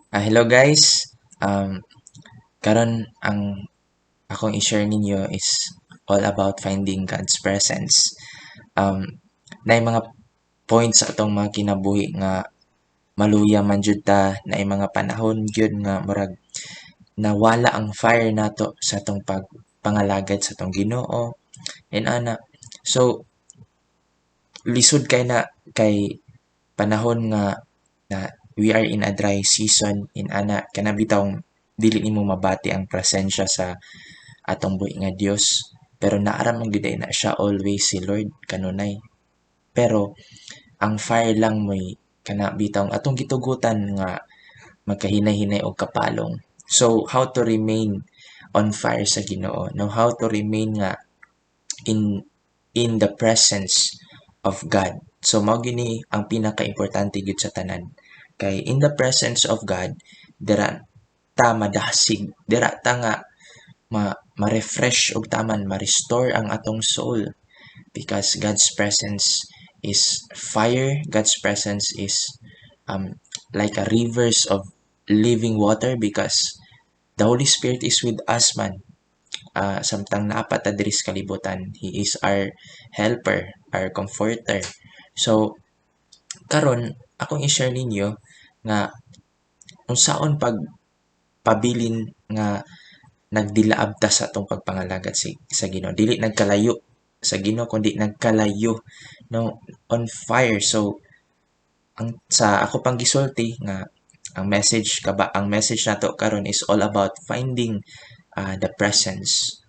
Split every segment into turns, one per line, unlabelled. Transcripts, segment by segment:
Hello guys. Karon ang akong i-share ninyo is all about finding God's presence. Naay mga points sa atong mga kinabuhi nga maluya man jud ta, naay mga panahon gyud nga murag nawala ang fire nato sa atong pagpangalagad sa atong Ginoo and ana. So lisod kay na kay panahon nga na we are in a dry season in ana, kana bitawng dili nimo mabati ang presensya sa atong buhi nga Dios, pero naa ra man gyud na siya always, si Lord, kanunay. Pero ang fire lang mo'y kana bitawng atong gitugutan nga magkahinay-hinay og kapalong. So how to remain on fire sa Ginoo, no? How to remain nga in the presence of God? So mao gini ang pinaka-importante gyud sa tanan, kay in the presence of God, dira ta madasig, dira ta nga ma ma-refresh og taman, ma-restore ang atong soul, because God's presence is fire. God's presence is like a rivers of living water, because the Holy Spirit is with us man samtang naa pa ta diri sa kalibutan. He is our helper, our comforter. So karon akong i-share ninyo nga unsaon pag pabilin nga nagdilaab ta sa atong pagpangalagad sa Ginoo, dili nagkalayo sa Ginoo kundi nagkalayo, no, on fire. So ang sa ako pang gisulti nga ang message kaba ang message nato karon is all about finding the presence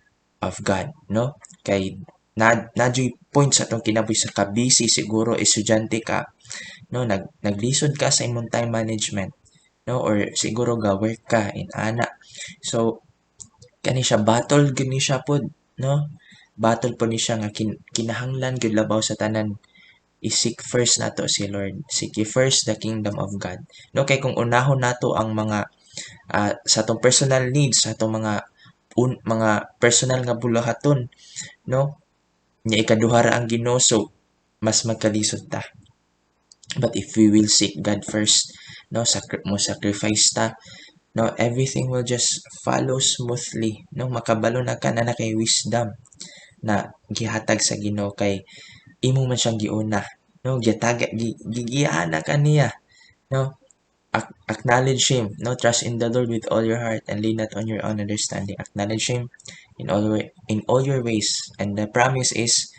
of God, no? Kay na naa juy point sa atong kinabuhi, sa kabisi siguro estudyante ka, no, naglisod ka sa imong time management, no, or siguro ga work ka in ana. So kani siya, battle gyud ni siya pod, no? Battle po ni siya nga kinahanglan gyud labaw sa tanan i-seek first nato si Lord. Seek ye first the kingdom of God, no? Kay kung unahon nato ang mga sa atong personal needs, sa atong mga personal nga buluhaton, no, nya ikaduha ra ang Ginoo, so mas magkalisod ta. But if we will seek God first, no, mo sacrifice ta, no, everything will just follow smoothly, no? Makabalo na ka na na kay wisdom na gihatag sa Ginoo kay imo man siyang giuna, no? Gitag gigiyaan na ka niya, no? Acknowledge Him, no? Trust in the Lord with all your heart and lean not on your own understanding. Acknowledge Him in all your ways, and the promise is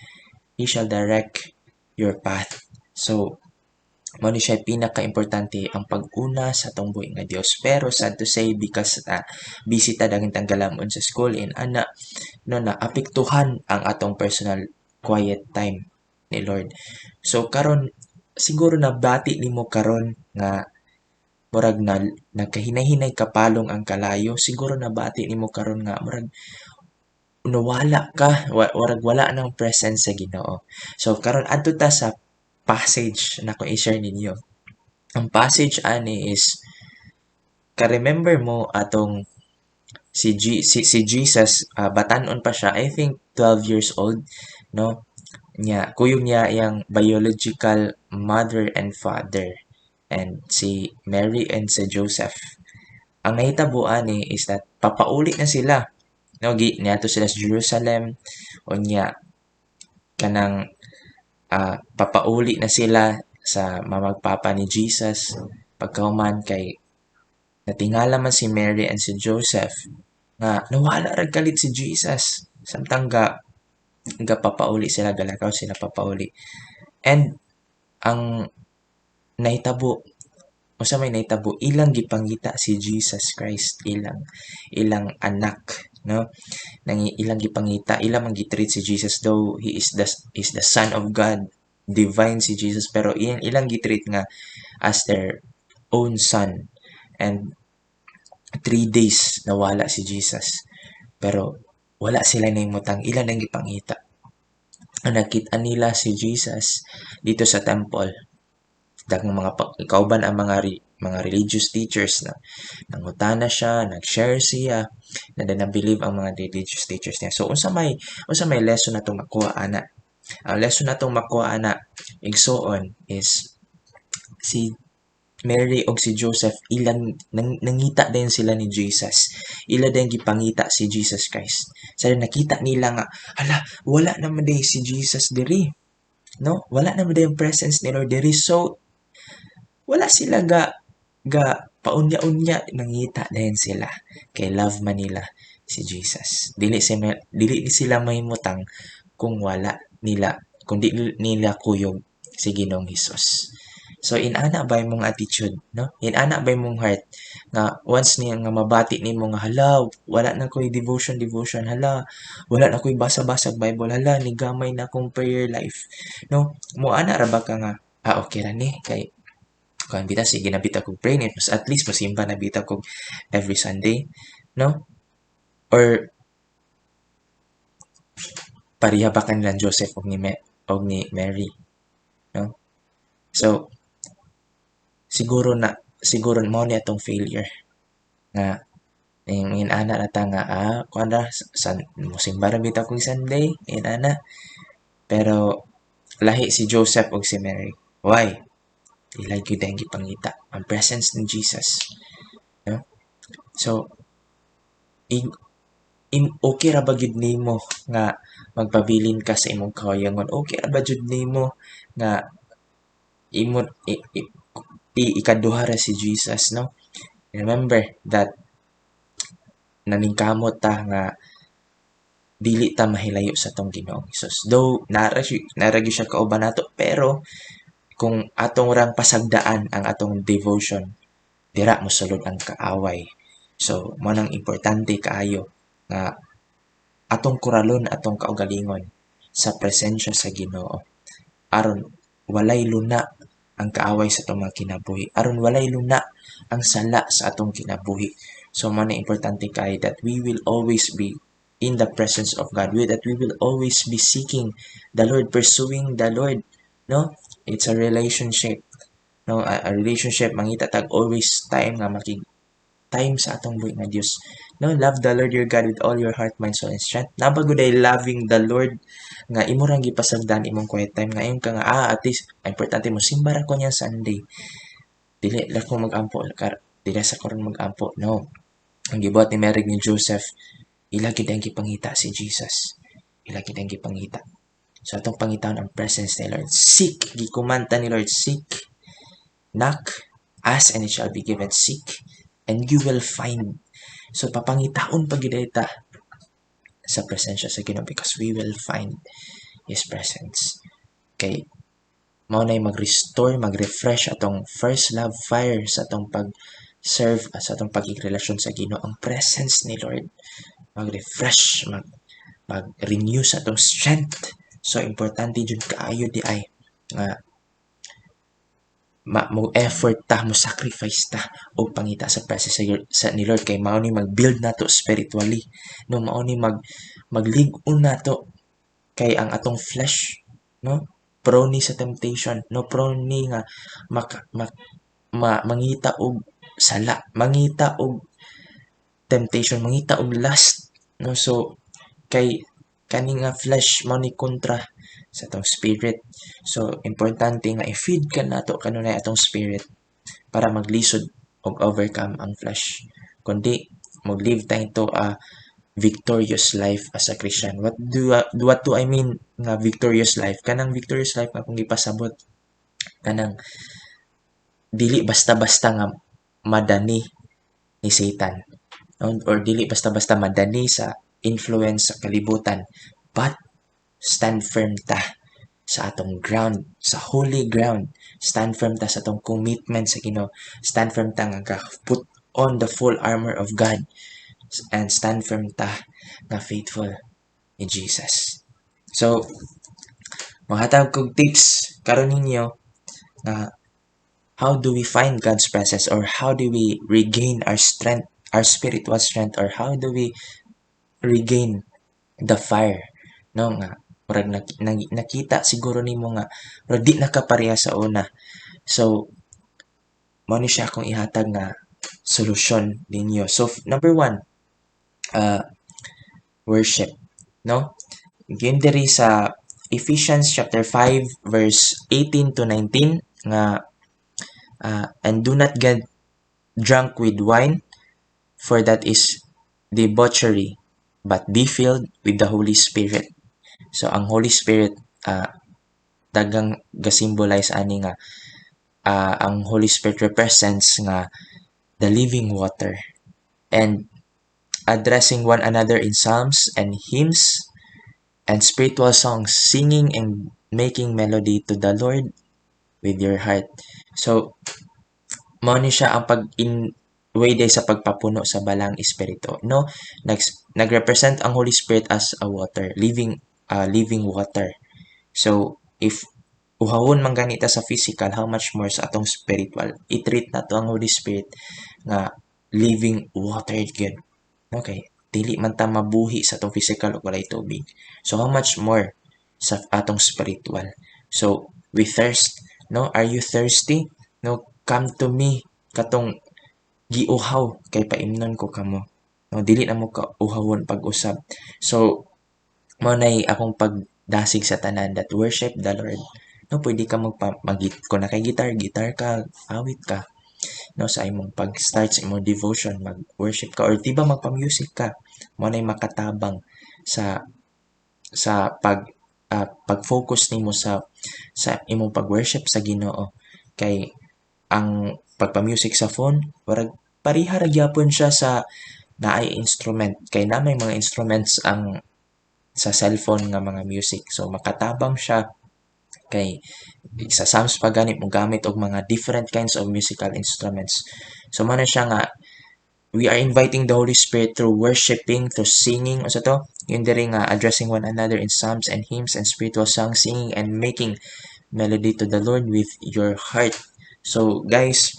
He shall direct your path. So mao ni siya pinaka-importante, ang pag-una sa atong buhi nga Dios. Pero sad to say, because busy ta, daghan tang galamon sa school in ana, no, na apektuhan ang atong personal quiet time ni Lord. So karon siguro nabati nimo karon nga murag na nagkahinay-hinay kapalong ang kalayo. Siguro nabati nimo karon nga murag nawala ka, warag wala ng presence sa Ginoo. So karon adto ta sa passage na ko i-share ninyo. Ang passage ani is, ka-remember mo atong si Jesus, batanon pa siya, I think 12 years old, no? Nya kuyog niya iyang biological mother and father and si Mary and si Joseph. Ang nahitabo ani is that papauli na sila, no? Gi niadto sila sa Jerusalem, unya kanang papauli na sila sa mamag papa ni Jesus. Pagkahuman, kay natingala man si Mary and si Joseph nga nawala ra kalit si Jesus samtang ga gapapauli sila, galakaw sila papauli. And ang nahitabo, unsa may nahitabo, ilang gipangita si Jesus Christ, ilang anak, no? Nang ilang gipangita, ilang man gitreat si Jesus, though he is the Son of God, divine si Jesus, pero ilang gitreat nga as their own son. And 3 days nawala si Jesus, pero wala sila nahimutang, ilang nang gipangita. Ang nakita nila si Jesus dito sa temple, daghang mga kauban ang mga religious teachers na nangutana siya, nag-share siya, na then na-believe ang mga religious teachers niya. So unsa may lesson natong makuha ana? Ang lesson natong makuha ana, igsuon, is si Mary og si Joseph, ilang nangita din sila ni Jesus. Ila din gipangita si Jesus Christ. Sa nakita nila nga, hala, wala naman day si Jesus diri. No? Wala naman day yung presence ni Lord diri. So wala sila ga paunya-unya, nangita din sila kay love man nila si Jesus. Dili sila mahimutang kung wala nila, kung di nila kuyog si Ginoong Hesus. So inana ba imong attitude, no? Inana ba imong heart nga once niya nga mabati nimo nga, hala, wala na koy devotion devotion, hala, wala na koy basa-basa Bible, hala, ni gamay na akong prayer life, no? Mo ana ra ba ka nga, ah, okay ra ni kay kuan bita, sige na bita kog pray ni, at least mosimba na bita kog every Sunday, no? Or pareha ba kanilang Joseph og ni Mary, no? So siguro mao ni atong failure nga inana na ta nga, ah, kuan ra san, mosimba ra bitaw kog Sunday, inana. Pero lahi si Joseph ug si Mary. Why? Ila gyud ang gipangita ang presence ni Jesus, no? So in okay ra ba gyud nimo nga magpabilin ka sa imong kahuyangon? Okay ra ba jud nimo nga imo ikaduha ra si Jesus, no? Remember that naningkamot ta nga dili ta mahilayo sa atong Ginoong Hesus. Though nara gyud siya kauban nato, pero kung atong rang pasagdaan ang atong devotion, dira mosulod ang kaaway. So mao nang importante kaayo nga atong kuralon atong kaugalingon sa presensya sa Ginoo aron walay luna ang kaaway sa atong mga kinabuhi, aron walay luna ang sala sa atong kinabuhi. So mao na importante kay that we will always be in the presence of God, that we will always be seeking the Lord, pursuing the Lord, no? It's a relationship, no? A relationship, mangita tag always time nga makig time sa atong buhi nga Dios, no? Love the Lord your God with all your heart, mind, soul, and strength. Naa ba gud ay loving the Lord nga imo rang gipasagdan imong quiet time nga ingon ka nga, ah, at least importante mo simba ra ko niya Sunday, dili ra ko mag-ampo kar, dili sa karon mag-ampo, no? Ang gibuhat ni Mary, ni Joseph, ila gid ang gipangita si Jesus, ila gid ang gipangita. So atong pangitaon ang presence ni Lord. Seek, gikumanta ni Lord, seek, knock, ask and it shall be given, seek and you will find. So papangitaon pa gid ta sa presensya sa Ginoo because we will find His presence. Kay mao nay mag-restore, mag-refresh atong first love fire sa atong pag-serve, sa atong pagigrelasyon sa Ginoo. Ang presence ni Lord mag-refresh, mag-renew sa atong strength. So importante jud kaayo di ay nga mo effort ta, mo sacrifice ta og pangita sa presence sa ni Lord kay mao ni mag-build nato spiritually, no? Mao ni maglig-on nato kay ang atong flesh, no, prone ni sa temptation, no? Prone ni nga mangita og sala, mangita og temptation, mangita og lust, no? So kay kani nga flesh mao ni kontra sa atong spirit. So importante nga i-feed ka nato kanunay atong spirit para maglisod og overcome ang flesh. Kundi mag-live tayo to a victorious life as a Christian. What do I mean nga victorious life? Kanang victorious life nga akong gipasabot, kanang dili basta-basta nga madani ni Satan, no? Or dili basta-basta madani sa influence sa kalibutan, but stand firm ta sa atong ground, sa holy ground. Stand firm ta sa atong commitment sa Ginoo. Stand firm ta nga put on the full armor of God and stand firm ta nga faithful in Jesus. So, manghatag kog tips karon ninyo nga how do we find God's presence or how do we regain our strength, our spiritual strength, or how do we regain the fire, no? Nga murag nakita siguro nimo nga murag di na ka pareha sa una. So mao ni siya akong ihatag nga solusyon ninyo. So number one, worship, no? Giyon diri sa Ephesians chapter 5 verse 18 to 19 nga And do not get drunk with wine, for that is debauchery, but be filled with the Holy Spirit. So ang Holy Spirit, dagang ga-symbolize ani nga ang Holy Spirit represents nga the living water. And addressing one another in psalms and hymns and spiritual songs, singing and making melody to the Lord with your heart. So, mao ni siya ang pag in way day sa pagpapuno sa Balaang Espiritu, no? Nagrepresent ang Holy Spirit as a water, living water. So, if uhawon man ganita sa physical, how much more sa atong spiritual? I-treat nato ang Holy Spirit nga living water gyud. Okay, dili man ta mabuhi sa atong physical ug walay tubig. So how much more sa atong spiritual? So we thirst, no? Are you thirsty? No, come to me katong giuhaw kay paimnon ko kamo. No, dili na mo ka uhawon pag-usab. So mao nay akong pagdasig sa tanan that worship the Lord. No, pwede ka magpa mag kung naa kay guitar, guitar ka, awit ka. No, sa imong pag-start sa imong devotion, mag-worship ka or di ba magpa-music ka. Mao nay makatabang sa pag-focus nimo sa imong pag-worship sa Ginoo, kay ang pagpa-music sa phone, warag pareha ra gyapon siya sa naay instrument, kay na may mga instruments ang sa cellphone nga mga music. So makatabang siya kay sa Psalms pa gani mo gamit og mga different kinds of musical instruments. So mao na siya nga we are inviting the Holy Spirit through worshiping, through singing, unsa to? Yun diri nga addressing one another in psalms and hymns and spiritual songs, singing and making melody to the Lord with your heart. So guys,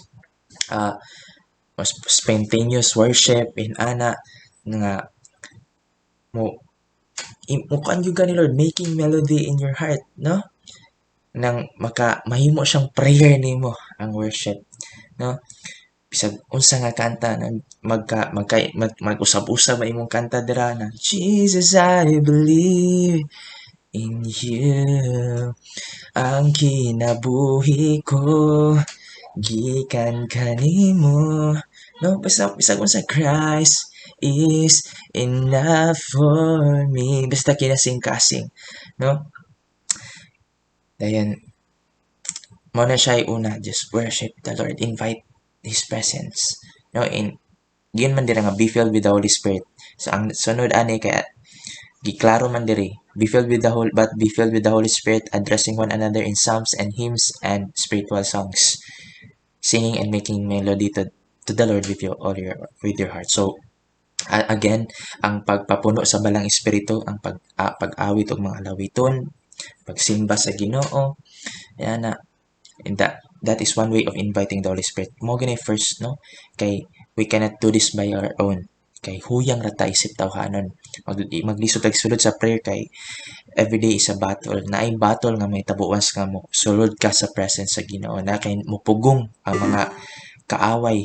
spontaneous worship in ana nga mo kuan gyud ka ni Lord, making melody in your heart, no? Nang maka mahimo siyang prayer nimo ang worship, no? Bisag unsa nga kanta, nag magka magka mag, mag-usab-usab ang imong kanta dira na "Jesus, I believe in you, ang kinabuhi ko gikan kanimo," no? Basta bisag unsa, "Christ is enough for me," basta kinasing-kasing, no? Dayon mao na siya. Una, just worship the Lord, invite His presence, no? In giyon man dira nga be filled with the Holy Spirit. So ang sunod ani kay giklaro man diri, be filled with the whole but be filled with the Holy Spirit, addressing one another in psalms and hymns and spiritual songs, singing and making melody to the Lord with your all your with your heart. So again, ang pagpapuno sa Balaang Espiritu, ang pag-awit og mga alawiton, pagsimba sa Ginoo, yan na, and that is one way of inviting the Holy Spirit. Mo gani first, no? Kay we cannot do this by our own. Kay huyang ra ta isip tawhanon. Maglisod tag sulod sa prayer kay everyday is a battle. Naay battle nga may tabuwas nga mo sulod ka sa presence sa Ginoo na kay mupugong ang mga kaaway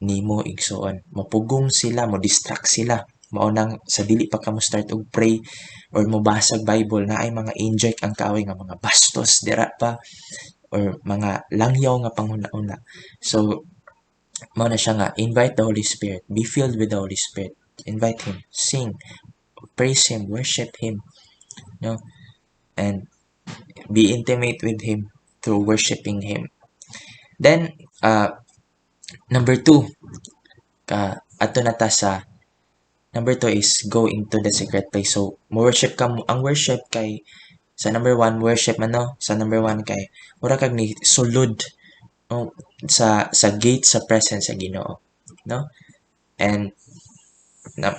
nimo, igsuon. Mupugong sila, mo distract sila. Mao nang sa dili pa ka mo start og pray or mo basag Bible, naay mga inject ang kaaway nga mga bastos dira pa or mga langyaw nga panghuna-una. So mao na siya nga invite the Holy Spirit, be filled with the Holy Spirit, invite Him, sing, praise Him, worship Him, no? And be intimate with Him through worshiping Him. Then number two, ka ato na ta sa number two is go into the secret place. So mo worship ka mo, ang worship kay sa number one, worship man, no? Sa number one kay mura kag ni sulod, oh, sa gate sa presence sa Ginoo, no? And na,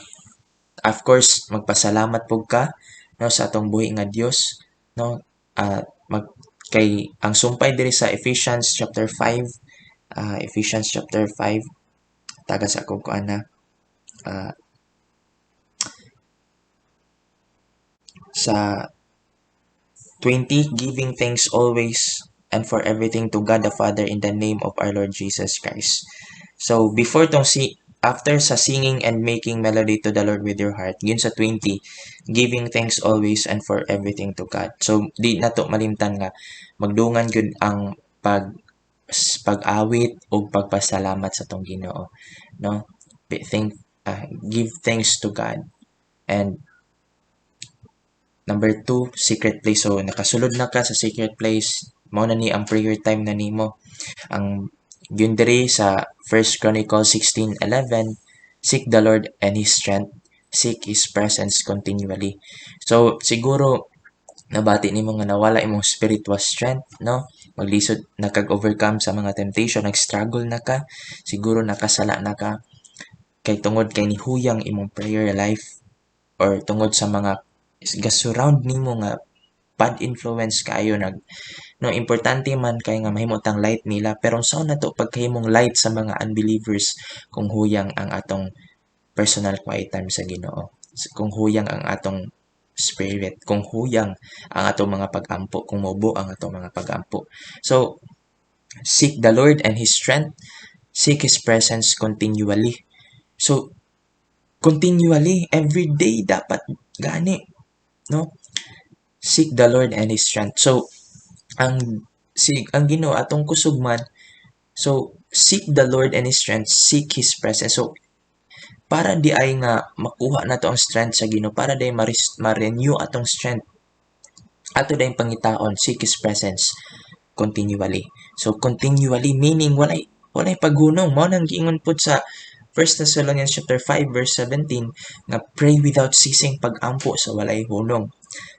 of course magpasalamat pug ka, no, sa atong buhi nga Dios, no? Mag kay ang sumpay diri sa Ephesians chapter 5, Ephesians chapter 5, taga sa akong kuan na sa 20, giving thanks always and for everything to God the Father in the name of our Lord Jesus Christ. So before tong si after sa singing and making melody to the Lord with your heart, yun sa 20, giving thanks always and for everything to God. So di nato malimtan nga magdungan gyud ang pag Pag-awit ug pagpasalamat sa atong Ginoo, no? Think give thanks to God. And number two, secret place. So nakasulod na ka sa secret place, mao na ni ang prayer time na nimo. Ang yun diri sa First Chronicles 16:11, "Seek the Lord and His strength, seek His presence continually." So siguro nabati nimo nga nawala imong spiritual strength, no? Maglisod na kag overcome sa mga temptation, nag-struggle na ka, siguro nakasala na ka kay tungod kay nihuyang imong prayer life or tungod sa mga ga-surround nimo nga bad influence kaayo nag, no? Importante man kay nga mahimo tang light nila, pero unsaon nato pagkahimong light sa mga unbelievers kung huyang ang atong personal quiet time sa Ginoo, kung huyang ang atong spirit, kung huyang ang atong mga pagampo, kung mubo ang atong mga pagampo? So seek the Lord and His strength, seek His presence continually. So continually, every day dapat gani, no? Seek the Lord and His strength. So ang Ginoo atong kusog man. So seek the Lord and His strength, seek His presence. So para diay nga makuha nato ang strength sa Ginoo, para diay ma-renew atong strength, ato dayong pangitaon, seek His presence continually. So continually meaning walay paghunong. Mao nang giingon pud sa 1 Thessalonians chapter 5 verse 17 nga pray without ceasing, pagampo sa walay hunong,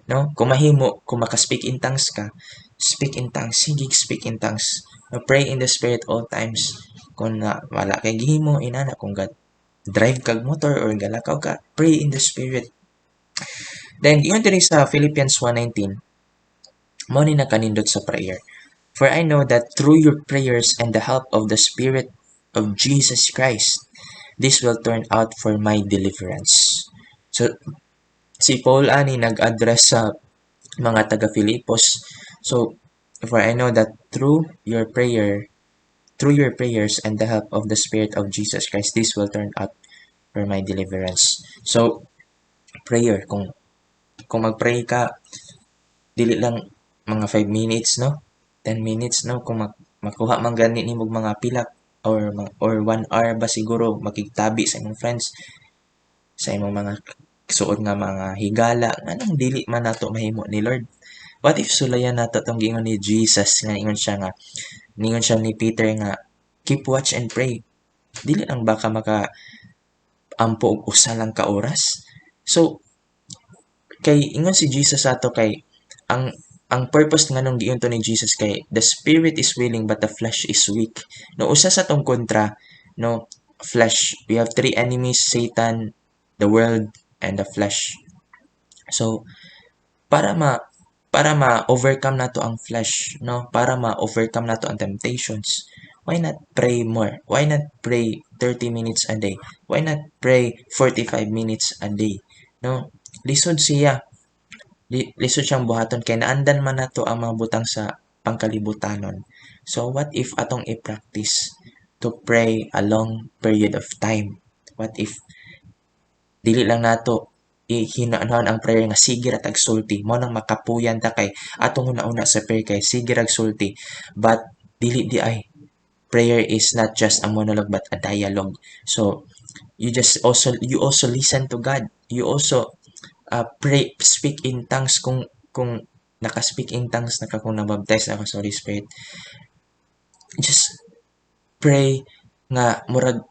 no? Kung mahimo, kung maka-speak in tongues ka, speak in tongues, sige, speak in tongues, no? Pray in the Spirit all times. Kung na, wala kay gihimo inana, kung ga drive kag motor or galakaw ka, pray in the Spirit. Then ingon diri sa Philippians 1:19, mao ni nakanindot sa prayer. "For I know that through your prayers and the help of the Spirit of Jesus Christ, this will turn out for my deliverance." So si Paul ani nag-address sa mga taga Filipos. So, "For I know that through your prayers and the help of the Spirit of Jesus Christ, this will turn out for my deliverance." So prayer, kung mag-pray ka, dili lang mga 5 minutes, no? 10 minutes, no? Kung makuha man gani nimo mga pila or 1 hour ba siguro, makigtabi sa imong friends, sa imong mga suod nga mga higala, nganong dili man nato mahimo ni Lord? What if sulayan nato tong giingon ni Jesus nga ingon siya nga ningon siya ni Peter nga keep watch and pray? Dili lang ba ka maka ampo og usa lang ka oras? So kay ingon si Jesus ato, kay ang purpose nganong giingon to ni Jesus kay the spirit is willing but the flesh is weak, no? Usa sa tong kontra, no, flesh. We have three enemies: Satan, the world and the flesh. So para ma-overcome nato ang flesh, no, para ma-overcome nato ang temptations, why not pray more? Why not pray 30 minutes a day? Why not pray 45 minutes a day, no? Lisod siya, lisod siyang buhaton kay naandan man nato ang mga butang sa pangkalibutanon. So what if atong i-practice to pray a long period of time? What if dili lang nato ihinahon ang prayer nga sige ra tag sulti? Mao nang makapuyan ta kay atong huna-huna sa prayer kay sige rag sulti, but dili diay. Prayer is not just a monologue but a dialogue. So you also listen to God. You also pray, speak in tongues kung naka-speak in tongues na ka, kung nabaptize na ka sa Holy Spirit. Just pray nga murag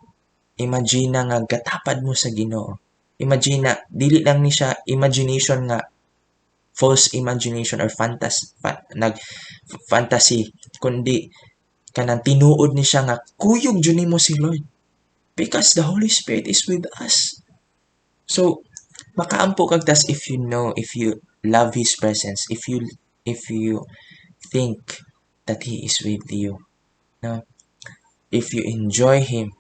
imagine nga gatapad mo sa Ginoo. Imagine na dili lang ni siya imagination nga false imagination or fantasy, nag fantasy, kundi kanang tinuod ni siya nga kuyog jud nimo si Lord because the Holy Spirit is with us. So makaampo kag tas if you know, if you love His presence, if you think that He is with you, no? If you enjoy Him,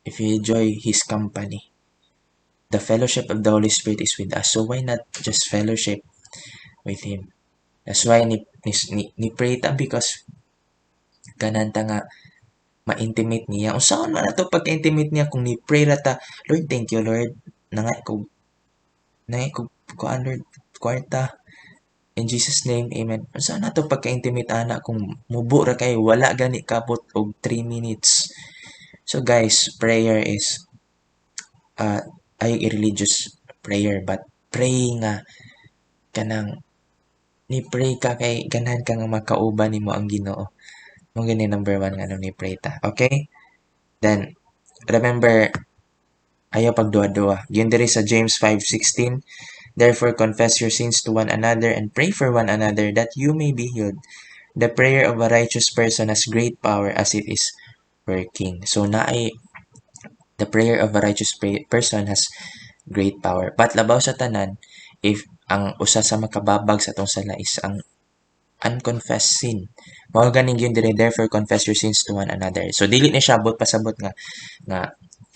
if you enjoy His company. The fellowship of the Holy Spirit is with us, so why not just fellowship with Him? That's why ni pray ta because ganan ta nga ma-intimate niya. Unsaon man ato pagka-intimate niya kung ni pray ra ta, "Lord, thank you, Lord. Nangay ko kuan, Lord, kwarta." In Jesus' name, amen. Unsa na to pagka-intimate ana kung mubo ra kay wala gani kabot og 3 minutes? So guys, prayer is ay religious prayer, but pray nga kanang ni pray ka kay ganahan ka nga makauban nimo ang Ginoo. Mao gani number one nga ni pray ta. Okay? Then remember, ayaw pagduha-duha. Giingon diri sa James 5:16, "Therefore confess your sins to one another and pray for one another that you may be healed. The prayer of a righteous person has great power as it is working." So naay the prayer of a righteous person has great power. But labaw sa tanan, if ang usa sa makababag sa atong sala is ang unconfessed sin. Mao ganing giingon diri, "Therefore confess your sins to one another." So dili ni siya abot pasabot nga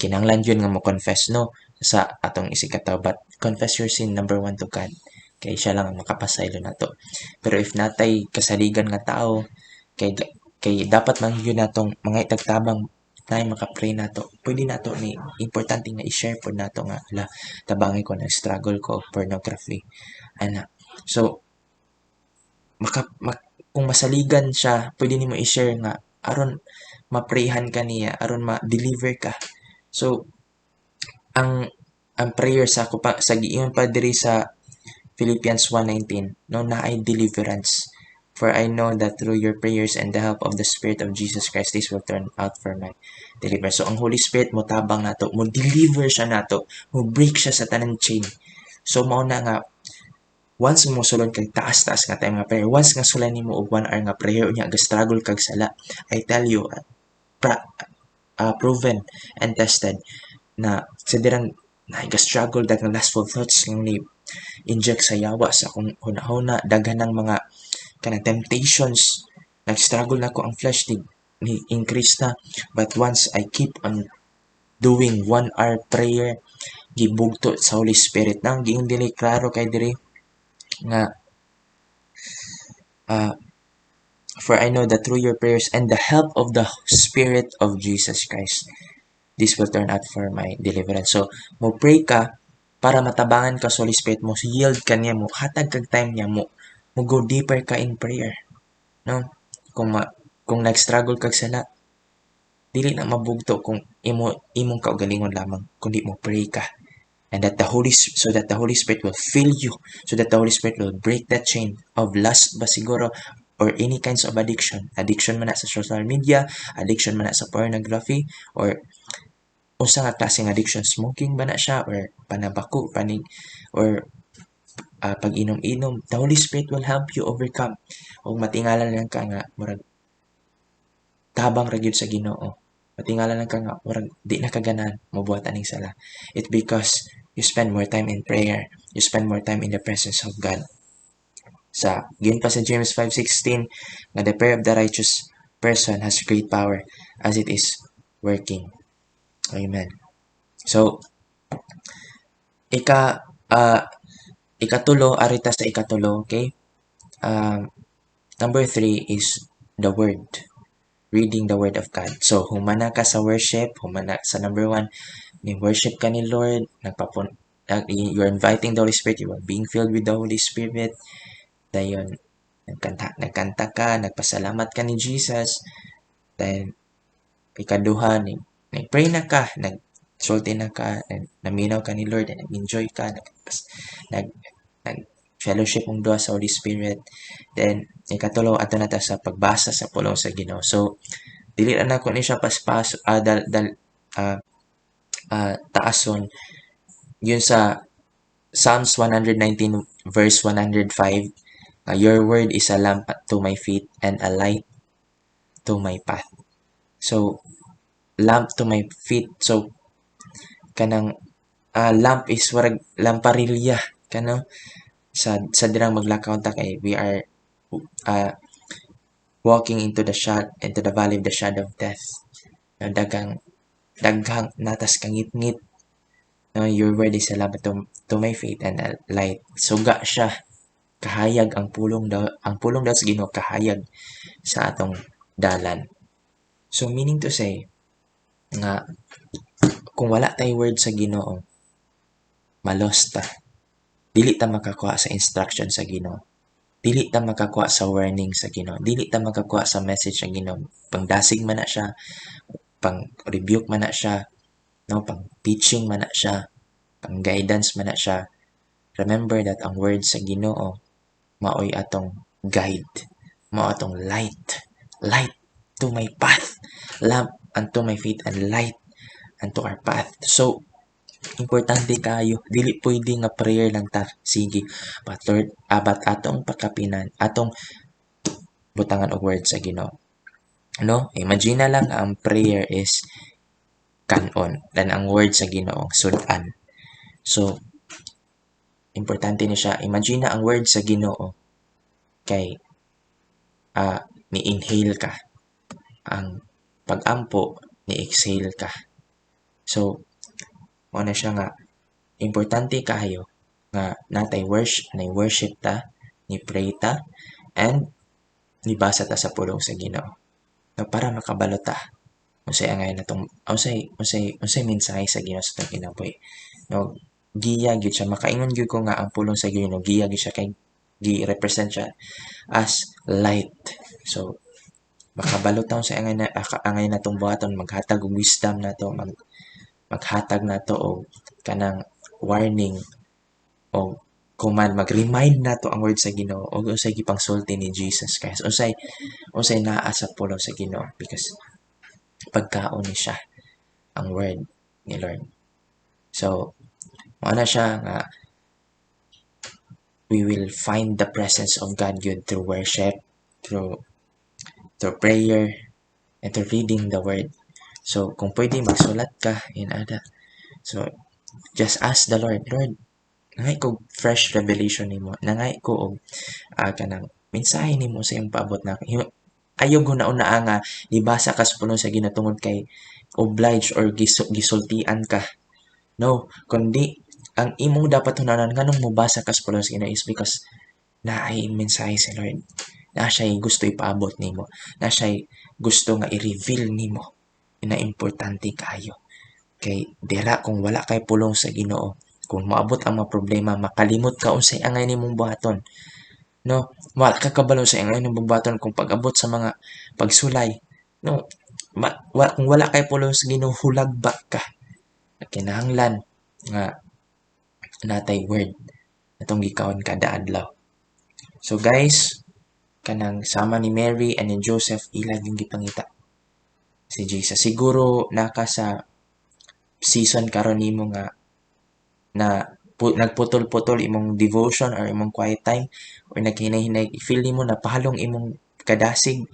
kinahanglan gyud nga mo confess, no, sa atong isigkatawo, but confess your sin number one to God kay siya lang ang makapasaylo nato. Pero if natay kasaligan nga tao, kay dapat man gyud natong mga itagtabang nay maka-pray nato, pwede nato ni importante nga i-share pod nato nga, "Ala, tabangi ko, nag-struggle ko pornography," ana. So kung masaligan siya, pwede nimo i-share nga aron maprayhan ka niya, aron ma-deliver ka. So ang prayer sa ako pa sa giingon pa diri sa Philippians 1:19, no, naay deliverance. "For I know that through your prayers and the help of the Spirit of Jesus Christ, this will turn out for my deliverance." So ang Holy Spirit mo tabang nato, mo deliver siya nato, mo break siya sa tanan chain. So mao na nga once mo sulod kag taas-taas nga time nga prayer, once nga sulay nimo og 1 hour nga prayer unya ga struggle kag sala, I tell you, proven and tested na sa dirang na struggle, daghang lustful thoughts nga ni inject sa yawa sa akong hunahuna, daghan ng mga kanang temptations, nag-struggle na ko, ang flesh ni increase na. But once I keep on doing 1 hour prayer, gibugto sa Holy Spirit nang giingon diri, klaro kay diri nga "For I know that through your prayers and the help of the Spirit of Jesus Christ, this will turn out for my deliverance." So, mo pray ka para matabangan ka sa Holy Spirit, mo yield ka niya, mo hatag kag time niya, mo go deeper ka in prayer. No? Kung nag-struggle kag sala, dili na mabugto kung imo imong kaugalingon lamang, kundi mo pray ka and that the Holy so that the Holy Spirit will fill you, so that the Holy Spirit will break that chain of lust ba siguro or any kinds of addiction, addiction man na sa social media, addiction man na sa pornography, or unsa nga klaseng addiction, smoking ba na siya or panabako panig or pag-inom-inom. The Holy Spirit will help you overcome ug matingala lang ka nga murag tabang ra gyud sa Ginoo. Matingala lang ka nga murag di na ka ganahan mobuhat aning sala. It because you spend more time in prayer, you spend more time in the presence of God. Sa giingon pa sa James 5:16 nga the prayer of the righteous person has great power as it is working. Amen. So ikatulo, arita sa ikatulo, okay? Number three is the Word. Reading the Word of God. So, humana ka sa worship, humana sa number one, ni worship ka ni Lord, you're inviting the Holy Spirit, you are being filled with the Holy Spirit. Dayon, nagkanta ka, nagpasalamat ka ni Jesus. Then, ikaduha, nag-pray na ka, nagsulti na ka, naminaw ka ni Lord, nag-enjoy ka, nag fellowship mong duha sa Holy Spirit. Then, ikatulo, ato na ta sa pagbasa sa pulong sa Ginoo. So, dili na nako ni siya paspas dal, dal taason. Yun sa Psalms 119 verse 105, "Your word is a lamp to my feet and a light to my path." So, lamp to my feet. So, kanang lamp is warag lamparilya kano sa dirang maglakaw ta kay we are walking into the valley of the shadow of death. No, daghang daghang natas kangitngit, no? "Your word is a lamp to my feet and a light." Suga siya, kahayag ang pulong daw sa Ginoo, kahayag sa atong dalan. So meaning to say nga kung wala tay word sa Ginoo, malost ta, dili ta makakuha sa instruction sa Ginoo. dili ta makakuha sa warning sa Ginoo, dili ta makakuha sa message sa Ginoo. Pangdasig man na siya, pang rebuke man na siya, no, pang teaching man na siya, pang guidance man na siya. Remember that ang word sa Ginoo maoy atong guide, mao atong light, light to my path, lamp unto my feet and light unto our path. So importante kayo, dili pwede nga prayer lang ta, sige, but Lord, abat atong pakapinan, atong butangan og word sa Ginoo, no? Imagine na lang ang prayer is kanon, then ang word sa Ginoo sudan. So importante ni siya. Imagine na ang word sa Ginoo kay ni inhale ka, ang pagampo ni exhale ka. So mao na siya nga importante kaayo nga natay worship, nay worship ta, ni pray ta, and nibasa ta sa pulong sa Ginoo, no, para makabalo ta unsay angay natong unsay mensahe sa Ginoo sa atong kinabuhi, no? Giya gyud siya, makaingon gyud ko nga ang pulong sa Ginoo giya gyud siya kay gi-represent siya as light. So makabalo ta unsay angay natong buhaton, maghatag og wisdom nato, maghatag nato og kanang warning o command, mag-remind nato ang word sa Ginoo og unsay gipangsulti ni Jesus Christ, unsay naa sa pulong sa Ginoo, because pagkaon ni siya ang word ni Lord. So mao na siya nga we will find the presence of God gyud through worship, through prayer and through reading the word. So kung pwede magsulat ka in ada. So just ask the Lord, "Lord, nangay ko fresh revelation nimo, nangay ko og kanang mensahe nimo sa imong paabot na." Ayaw guna-una nga nibasa ka sa pulong sa Ginoo tungod kay obliged or gisultian ka, no, kundi ang imong dapat hunanan nganong mobasa ka sa pulong sa Ginoo is because naay mensahe si Lord, na siya gusto ipaabot nimo, na siya gusto nga i-reveal nimo na importante kayo. Kay dira kung wala kay pulong sa Ginoo, kung moabot ang mga problema, makalimot ka unsay angay nimong buhaton, no? Wala ka kabalo sa angay nimong buhaton kung pag-abot sa mga pagsulay, no? Kung wala kay pulong sa Ginoo, hulag ba ka. Kinahanglan nga natay word atong gikaon kada adlaw. So guys, kanang sama ni Mary and ni Joseph, ila yung gipangita si Jesus. Siguro naka sa season karon nimo nga na nagputol-putol imong devotion or imong quiet time or naghinay-hinay, feel nimo na pahalong imong kadasig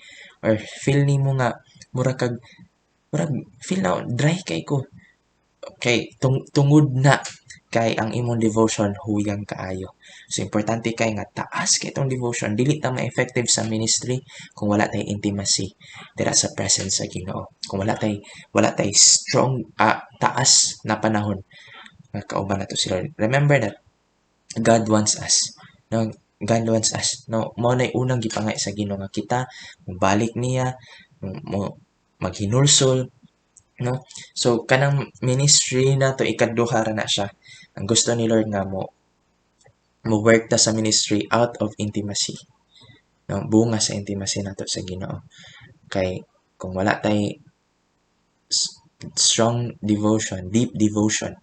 or feel nimo nga mura kag murag feel na dry kay ko kay tungod na kay ang imong devotion huyang kaayo. So importante kay nga taas kay itong devotion. Dili ta ma-effective sa ministry kung wala tay intimacy dira sa presence sa Ginoo. Kung wala tay strong taas na panahon nga kauban nato si Lord. Remember that God wants us. No, God wants us. No, mao nay unang gipangay sa Ginoo nga kita mobalik niya, mo maghinulsol, no? So kanang ministry na to, ikaduha ra na siya. Ang gusto ni Lord nga mo work ta sa ministry out of intimacy, no? Bunga sa intimacy nato sa Ginoo. Kay kung wala tay strong devotion, deep devotion,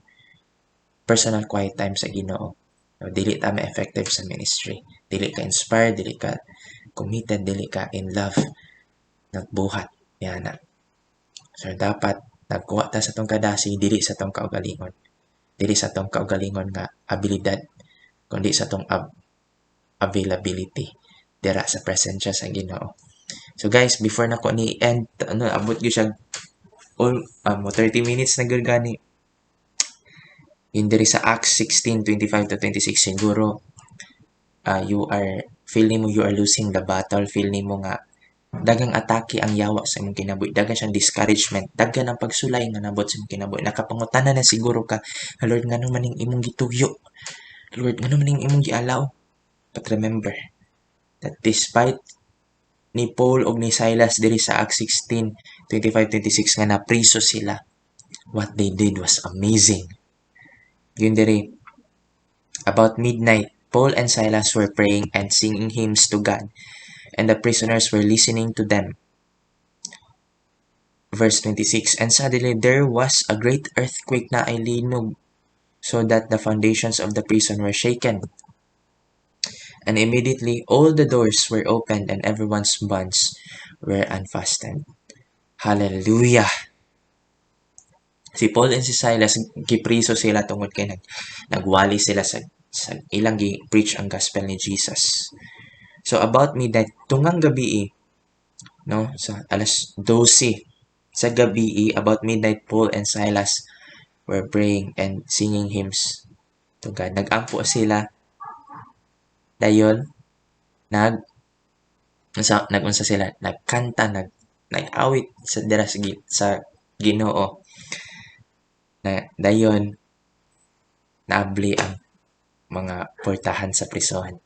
personal quiet time sa Ginoo, no, dili ta ma-effective sa ministry, dili ka inspired, dili ka committed, dili ka in love nagbuhat yana. So dapat nagkuha ta sa tong kadasi dili sa tong kaugalingon, dili sa tong kaugalingon nga abilidad, kundi sa tong availability dira sa presensya sa Ginoo. So guys, before nako ni end, ano, abot gyud siya all 30 minutes na gyud gani. Yun diri sa Acts 16:25 to 26, siguro you are feel nimo you are losing the battle, feel nimo nga daghang atake ang yawa sa imong kinabuhi, daghan siyang discouragement, daghan ang pagsulay nga nabot sa imong kinabuhi. Nakapangutana na siguro ka, "Lord, ngano man ning imong gituyo? Lord, ngano man ning imong gialaw?" But remember that despite ni Paul og ni Silas diri sa Acts 16:25 26 nga napriso sila, what they did was amazing. Yun diri, about midnight, Paul and Silas were praying and singing hymns to God, and the prisoners were listening to them. Verse 26, and suddenly there was a great earthquake, naay linog, so that the foundations of the prison were shaken. And immediately all the doors were opened and everyone's bonds were unfastened. Hallelujah! Si Paul and si Silas, gipriso sila tungod kay nagwali sila sa ilang gi-preach ang gospel ni Jesus. So about midnight, tungang gabi, no, sa alas 12 sa gabi, about midnight, Paul and Silas were praying and singing hymns to God. Nagampo sila, dayon nag unsa sila, nagkanta, nag-awit sa dira sa Ginoo. Na dayon naabli ang mga portahan sa prisohan.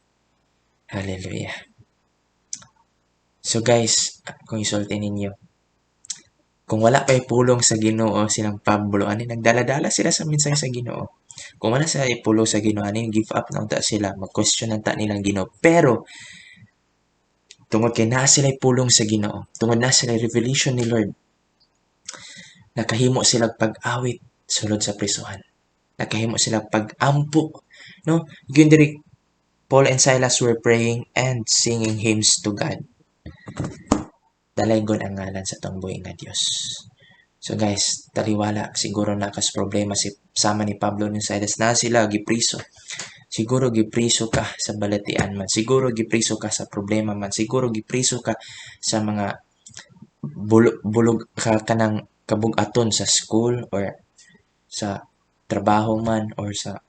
Hallelujah. So guys, kung isulti ninyo, kung wala pa'y pulong sa Ginoo silang Pablo, ani nagdala-dala sila sa mensahe sa Ginoo. Kung wala sila pulong sa Ginoo, ani give up na unta sila, mag-question na nilang Ginoo. Pero tungod kay naa sila pulong sa Ginoo, tungod naa sila revelation ni Lord, nakahimo sila pag-awit sulod sa prisuhan. Nakahimo sila pag-ampo, no? Gyud diri, Paul and Silas were praying and singing hymns to God. Dalaygon ang ngalan sa atong buhi nga Dios. So guys, taliwala siguro na kas problema si sama ni Pablo ni Silas na sila gipriso. Siguro gipriso ka sa balatian man. Siguro gipriso ka sa problema man. Siguro gipriso ka sa mga bulog, bulog ka kanang kabugaton sa school or sa trabaho man or sa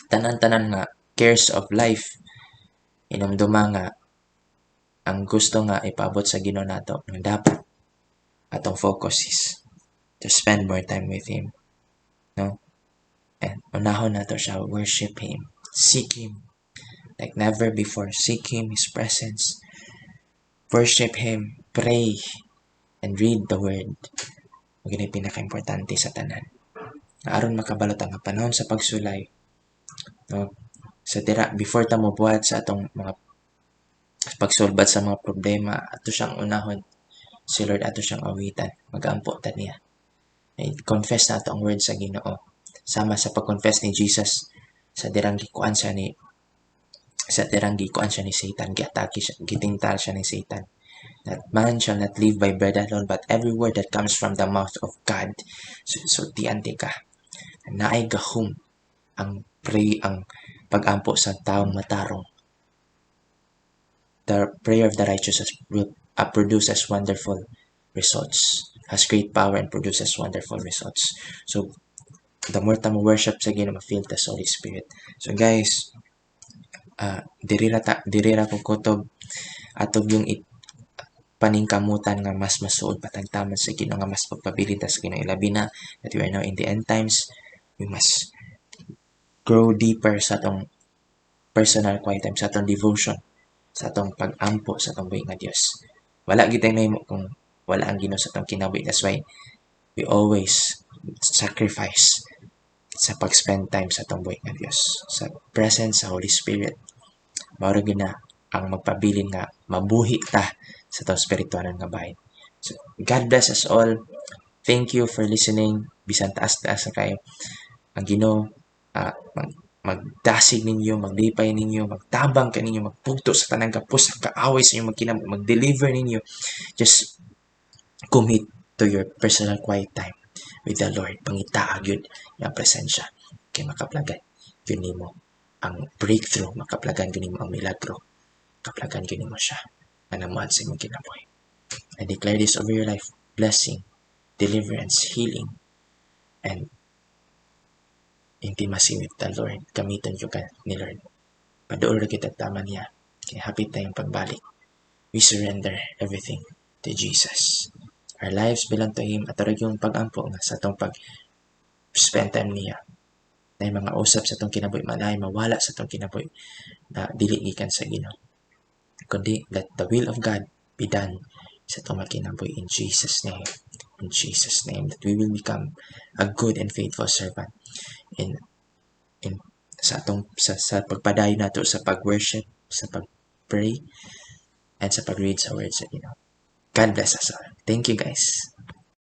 tanan-tanan nga cares of life. Inumduma nga ang gusto nga ipaabot sa Ginoo nato nga dapat atong focus is to spend more time with Him, no? And unahon nato siya, worship Him, seek Him like never before, seek Him, His presence, worship Him, pray and read the Word. Mao gyud pinaka-importante sa tanan. Aron makabalo ta nga panahon sa pagsulay, no? Sa dira before ta mobuhat sa atong mga pagsulbad sa mga problema, ato siyang unahon si Lord, ato siyang awitan, magampo ta niya. And confess na ato ang word sa Ginoo. Sama sa pag-confess ni Jesus sa dirang gikuan siya ni Satan, giatake siya, gitintal siya ni Satan. That man shall not live by bread alone, but every word that comes from the mouth of God. So sultian ka. Naay gahom ang pray, ang pagampo sa taong matarong. The prayer of the righteous will produces wonderful results, has great power and produces wonderful results. So, the more ta mo worship sa Ginoo, ma-feel ta sa Holy Spirit. So guys, diri ra ko kutob. Ato yung paningkamutan nga mas masuod patagtaman sa Ginoo, nga mas pagpabilin ta sa Ginoo, ilabi na that we are now in the end times. We must grow deeper sa atong personal quiet time, sa atong devotion, sa atong pag-ampo sa atong buhi nga Dios. Wala gyud tay mahimo kung wala ang Ginoo sa atong kinabuhi. That's why we always sacrifice sa pag-spend time sa atong buhi nga Dios, sa presence sa Holy Spirit. Mao ra gyud na ang magpabilin nga mabuhi ta sa atong spiritual nga bahin. So, God bless us all. Thank you for listening. Bisan taas-taas na kayo. Ang Ginoo magdasig ninyo, maglipay ninyo, magtabang ka ninyo, magpugto sa tanang kapos sa kaaway sa inyong magkinam, mag-deliver ninyo. Just commit to your personal quiet time with the Lord. Pangitaa gyud ang presensya kay makaplagan gyud nimo ang breakthrough, makaplagan gyud nimo ang milagro, makaplagan gyud nimo siya nga namuad sa imong kinabuhi. I declare this over your life: blessing, deliverance, healing, and intimacy with the Lord. Gamiton gyud ka ni Lord. Paduol ra kita tama niya. Kay hapit na yung pagbalik. We surrender everything to Jesus. Our lives belong to Him at yung pag-ampo nga sa atong pag spend time niya na yung mga usap sa atong kinabuhi manay mawala sa atong kinabuhi na dili gikan sa Ginoo. Kundi let the will of God be done sa atong mga kinabuhi in Jesus' name. In Jesus' name, that we will become a good and faithful servant in sa atong sa pagpadayon nato sa pag-worship, sa pag-pray, and sa pag-read sa words sa Ginoo. God bless us all. Thank you, guys.